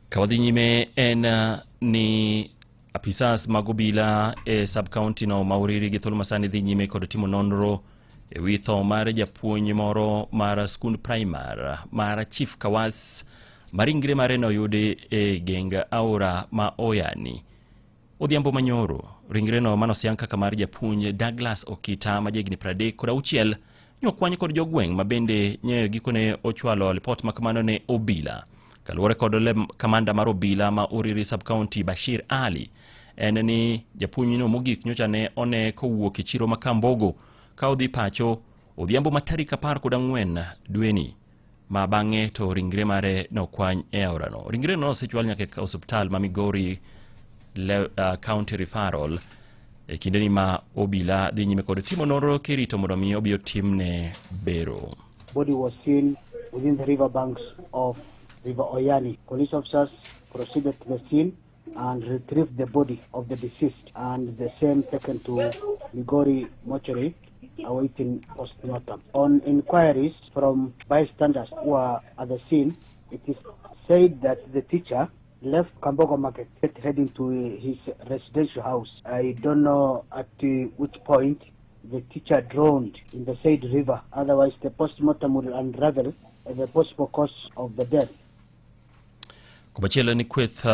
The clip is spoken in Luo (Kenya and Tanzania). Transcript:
Ka wadhi nyime en ni apisas mag obila e sub county no ma Uriri gi thuolo masani dhi nyime kod timo nonro e wi tho mar japuonj moro mar skund primar mar Chief Kawas ma ringre mare noyudi e geng aora ma Oyani. Odhiambo manyoro, ringreno manoseyang kaka mar japuonj Douglas Okita ma jahigni 36 nyokwany kod jogweng' ma bende nyoyo gikone ochwalo lipot ma kamano ne obila. Kaluwore kod kamanda mar obila ma Uriri sub-county Bashir Ali, en ni japuonjno mogik nyocha ne one kowuok e chiro ma Kambogo ka odhi pacho odhiambo ma tarik 14 dweni ma bang'e to ringre mare nokwany e aorano. Ringreno nosechwal nyaka e osiptal ma Migori County Referral e kindeni ma obila dhi nyime kod timo nonro kirito mondo mi obi otimne bero. Body was seen within the river banks of River Oyani. Police officers proceeded to the scene and retrieved the body of the deceased and the same taken to Migori mortuary awaiting post-mortem. On inquiries from bystanders who are at the scene, it is said that the teacher left Kambogo Market heading to his residential house. I don't know at which point the teacher drowned in the said river. Otherwise, the post-mortem will unravel the possible cause of the death. Komachielo ni kweth